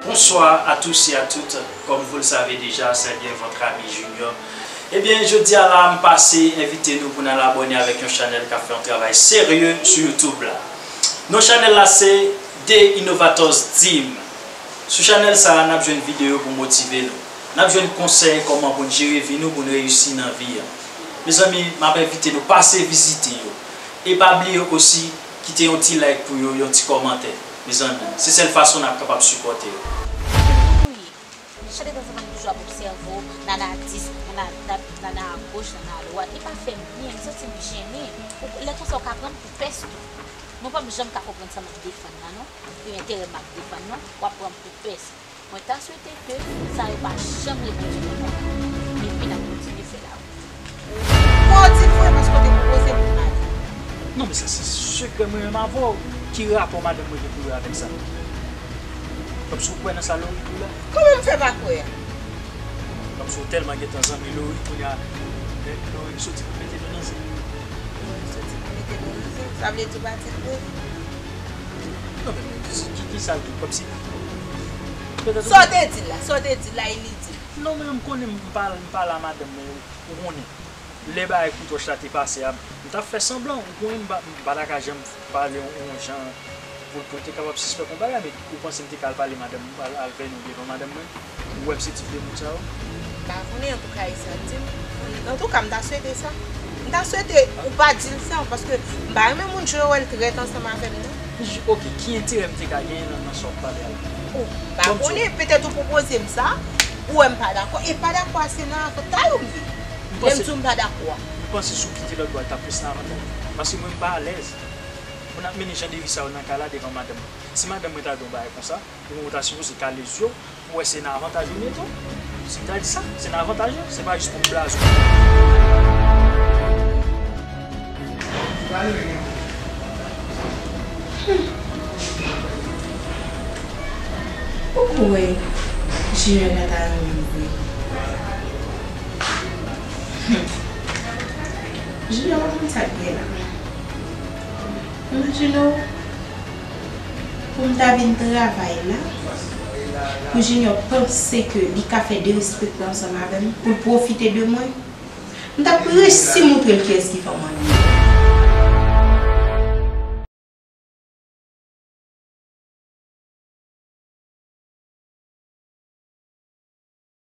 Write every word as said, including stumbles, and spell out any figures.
Bonsoir à tous et à toutes. Comme vous le savez déjà, c'est bien votre ami Junior. Ebyen, jodi a la, m pase envite nou pou n al abòne avèk yon chanèl k ap fè yon travay serye sou YouTube la. Non chanèl la se The Innovators Team. Sou chanèl sa a, n ap jwenn videyo pou motive nou. N ap jwenn konsèy kòman pou n jere vi nou, pou n reyisi nan vi a. Mezanmi, m ap envite nou pase vizite yo. E pa bliye osi, kite yon ti like pou yo, yon ti kòmantè. Mezanmi, se sèl fason n ap kapab sipòte yo. Chak de tanzantan m toujou ap obsève w, nana a dis, nana a dwat, nana a goch, nana a dwat. Li pa fè m byen, m santi m jennen. Ou, lè konsa, ou ka pran m pou pès tou. Mwen pa m janm ka konprann sa m ap defann la, non. Ki enterè m ap defann, non. W ap pran m pou pès. Mwen ta swete ke sa yo pa janm repwodui ankò. Epi n ap kontinye fè la. Fò w di l vre paske w te pwopoze pou madanm. Non, men sa se sekrè mwen menm avè w. Ki rapò madanm mwen gen pou wè avèk sa? Kòmsi w kwè nan sa Lori di w la? Kòman m fè pa kwè a? Kòmsi w tèlman gentan zanmi Lori, kounye a, men Lori soti pou mete nou nan zen. Lori soti pou mete nou nan zen? Sa vle di w pa di l vre? Non, men, men, ki, ki, ki sa l di? Kòmsi, petèt ou... Sa w te di l la, sa w te di l la, e li di l. Non, men m konnen m pa, m pa la madanm mwen, ou konnen. Lè bagay koutwòch la te pase a, m t ap fè sanblan, ou konnen m pa, m pa ta ka janm pale yon, yon jan pou, pou l te kapab sispèk yon bagay, men ou panse m te ka al pale madanm, al, al vè nou devan madanm mwen? Ou wè m se tip de moun sa yo? M pa konnen, antouka, e sa l di m. Antouka, m ta swete sa. M ta swete ou pa di l sa, paske m pa renmen moun jan yo wè l trèt ansanm avè m, non. J-, ok, ki enterè m te ka genyen nan, nan sa w ap pale a la? Oh, m pa konnen, petèt ou pwopoze m sa, ou wè m pa dakò, e pa dakò a se nan avant a yo m ye. Lè m di w m pa dakò a. M panse si w kite lòt bò a, l t ap plis nan avantay. Paske mwen, m pa alèz pou n ap mennen jan de vi sa yo nan kay la devan madanm mwen. Si madanm mwen ta di yon bagay konsa, ou ta sipoze kale zye w pou wè se nan avantaj ou mete w. Si m ta di sa, se nan avantaj ou, se pa jis pou m blaze w. Ou kwè Junior ta ta renmen m vre? Junior pa konn sa k gen la. Imajine w, pou m ta vin travay la, pou Junior panse ke li ka fè derespekte ansanm avè m, pou l pwofite de mwen, m t ap resi montre l kiyès ki fanm an ye.